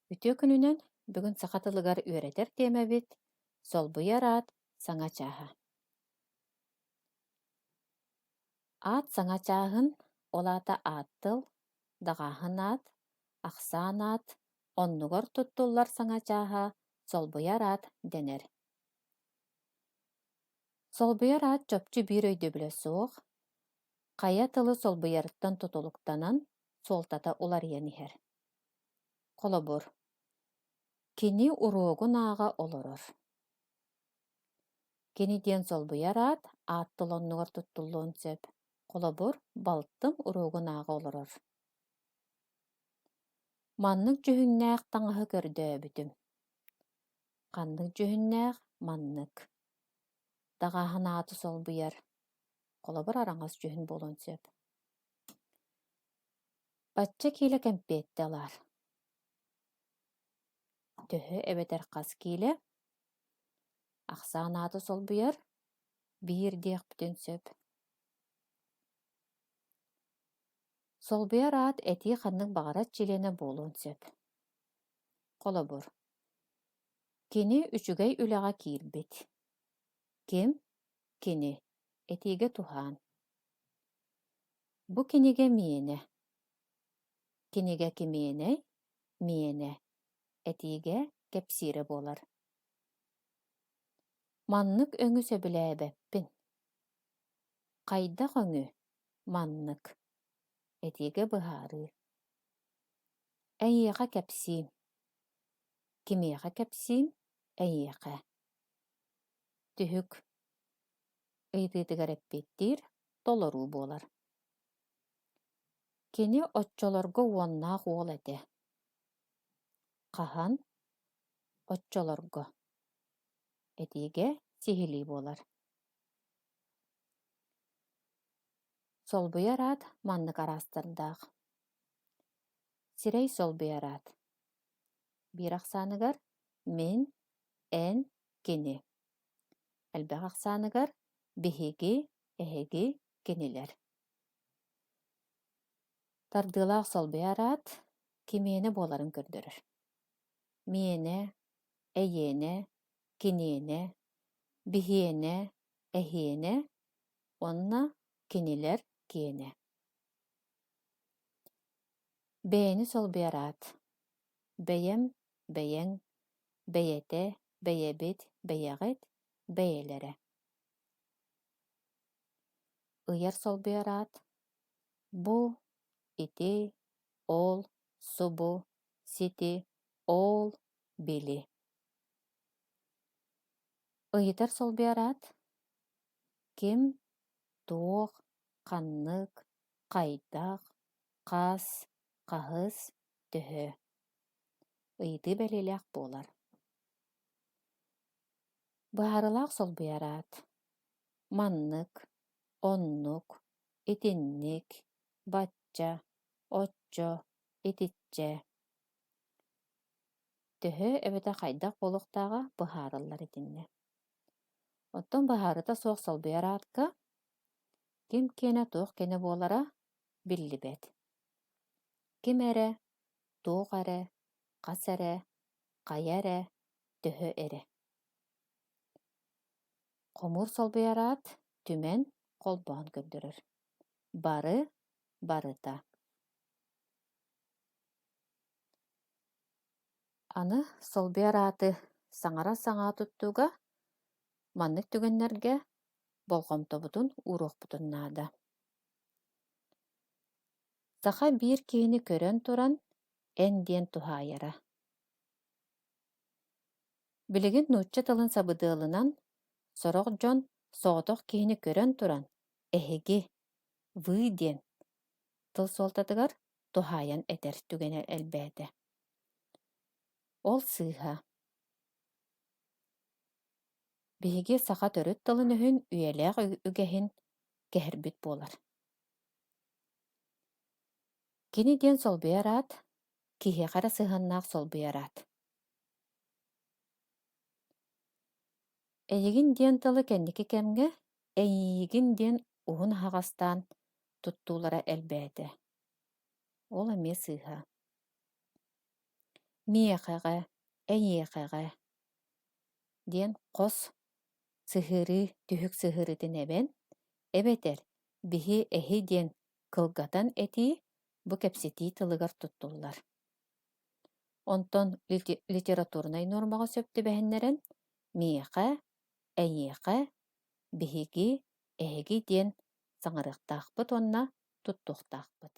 Үтүө күнүнэн! Бүгүн саха тылыгар үөрэтэр тиэмэбит «Солбуйар аат саҥа чааһа». Аат саҥа чааһын, ол аата аат тыл, даҕааһын аат, ахсаан аат, оннугар туттуллар саҥа чааһа солбуйар аат дэнэр. Солбуйар аат чопчу биир өйдөбүлэ суох, хайа тылы солбуйарыттан тутулуктанан суолтата уларыйан иһэр. Холобур, кини уруогун ааҕа олорор. Кини диэн солбуйар аат аат тыл оннугар туттуллуон сөп. Холобур, балтым уруогун ааҕа олорор. Маннык дьүһүннээх таҥаһы көрдөөбүтүм. Ханнык дьүһүннээх маннык. Даҕааһын ааты солбуйар. Холобур, араҥас дьүһүн буолуон сөп. Бачча киилэ кэмпиэттэ ылаар. Төһө эбэтэр хас киилэ? Ахсаан ааты солбуйар, биир диэхпитин сөп. Солбуйар аат этии ханнык баҕарар чилиэнэ буолуон сөп. Холобур, кини үчүгэй үлэҕэ киирбит. Ким? Кини. Этиигэ туһаан. Бу кинигэ миэнэ. Кинигэ кимиэнэй? Миэнэ. Этиигэ кэпсиирэ буолар. Маннык өҥү сөбүлээбэппин. Хайдах өҥү? Маннык. Этиигэ быһаарыы. Эйиэхэ кэпсиим. Кимиэхэ кэпсиим? Эйиэхэ. Түһүк. Ыйытыытыгар эппиэттиир толоруу буолар. Кини оччолорго уоннаах уол этэ. Хаһан? Оччолорго. Этиигэ сиһилии буолар. Солбуйар аат маннык араастардаах. Сирэй солбуйар аат. Биир ахсааныгар мин, эн, кини. Элбэх ахсааныгар биһиги, эһиги, кинилэр. Тардыылаах солбуйар аат кимиэнэ буоларын көрдөрөр. Миэнэ, эйиэнэ, киниэнэ, биһиэнэ, эһиэнэ уонна кинилэр киэнэ. Бэйэни солбуйар аат. Бэйэм, бэйэҥ, бэйэтэ, бэйэбит, бэйэҕит, бэйэлэрэ. Ыйар солбуйар аат бу, ити, ол, субу, сити, ол, били. Ыйытар солбуйар аат ким, туох, ханнык, хайдах, хас, хаһыс, төһө. Ыйытыы бэлиэлээх буолар. Быһаарыылаах солбуйар аат маннык, оннук, итинник, бачча, оччо, итиччэ. Төһө эбэтэр хайдах буолуохтааҕа быһаарыллар итиннэ. Оттон быһаарыыта суох солбуйар аакка ким киэнэ туох киэнэ буолара биллибэт. Ким эрэ, туох эрэ, хас эрэ, хайа эрэ, төһө эрэ. Хомуур солбуйар аат түмэн, холбоон көрдөрөр. Бары, барыта. Аны солбуйар ааты саҥара саҥа туттууга маннык түгэннэргэ болҕомтобутун ууруохпутун наада. Саха биир киһини көрөн туран эн диэн туһаайара. Билигин нуучча тылын сабыдыалынан сорох дьон соҕотох киһини көрөн туран «эһиги», «вы» диэн тыл суолтатыгар туһаайан этэр түгэнэ элбээтэ. Ол сыыһа. Биһиги саха төрүт тылын-өһүн үйэлээх үгэһин кэһэрбит буолар. Кини диэн солбуйар аат киһиэхэ эрэ сыһыаннаах солбуйар аат. Эйигин диэн тылы кэнники кэмҥэ эйиигин диэн уһун аһаҕастаан туттуулара элбээтэ. Ол эмиэ сыыһа. Миэхэҕэ, эйиэхэҕэ диэн хос сыһыарыы түһүк сыһыарыытын эбэн, эбэтэр биһи эһи диэн кылгатан этии бу кэпсэтии тылыгар туттуллар. Онтон литературнай нуормаҕа сөп түбэһиннэрэн миэхэ, эйиэхэ, биһиги, эһиги диэн саҥарыахтаахпыт уонна туттуохтаахпыт.